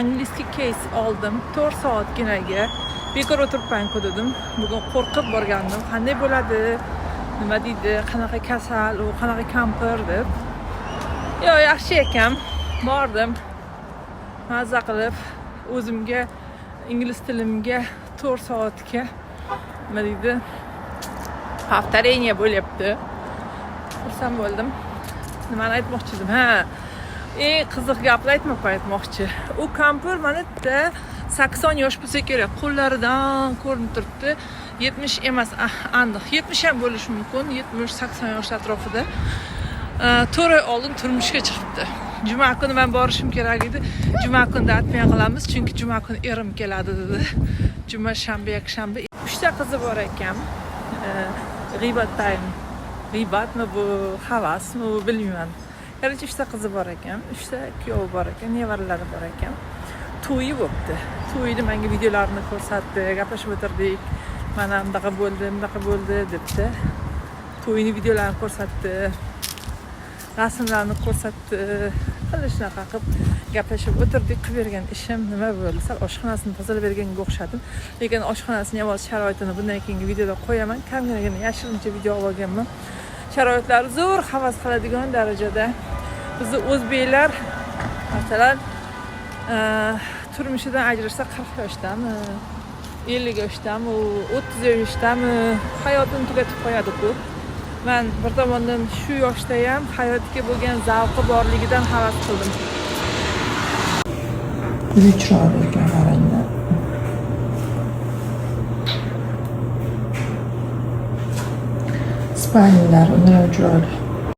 Английский case oldim 4 soatginaga. Bekor o'tiribman-ku dedim. Bugun qo'rqib borgandim. Qanday bo'ladi? Nima deydi? Qanaqa kasal, u qanaqa kampir deb. Yo, yaxshi ekan. Bordim. Mazza qilib o'zimga, ingliz tilimga 4 soatga, nima deydi, повторение bo'lyapti. Xursand bo'ldim. Nimani aytmoqchi edim? Ha, eng qiziq gapni aytmoqman, aytmoqchi. U kampir mana bitta 80 yosh bo'lsa kerak, qo'llaridan ko'rinib turibdi. 70 emas, aniq 70 ham bo'lishi mumkin, 70-80 yosh atrofida. 4 oy oldin turmushga chiqibdi. Juma kuni man borishim kerak edi. Juma kunida отмена qilamiz, chunki juma kuni erim keladi dedi. Juma, shanba, yakshanba. Uchta qizi bor ekan. G'iybat time. G'iybatmi bu, havasmi bu, bilmayman. Короче, uchta qizi bor ekan, uchta kuyovi bor ekan, nevaralari bor ekan. To'yi bo'libdi. To'yini menga videolarini ko'rsatdi, gaplashib o'tirdik. Mana bunaqa bo'ldi, bunaqa bo'ldi debdi. To'yini videolarini ko'rsatdi. Rasmlarni ko'rsatdi. Xullas, shunaqa qilib gaplashib o'tirdik. Qilib bergan ishim nima bo'ldi? Sal oshxonasini tozalab berganga o'xshadim. Lekin oshxonasini ham hozir sharoitini bundan keyingi videoda qo'yaman. Kamginagina yashirincha video olganman. Sharoitlari zo'r, havas qiladigan darajada. Bizni o'zbeklar, masalan, turmushidan ajrashsa 40 yoshdami, 50 yoshdami, 30 yoshdami hayotini tugatib qo'yadi-ku. Man bir tomondan shu yoshda ham hayotga bo'lgan zavqi borligidan havas qildim. Juda chiroyli ekan, qaranglar. Спальня lar undan ham chiroyli.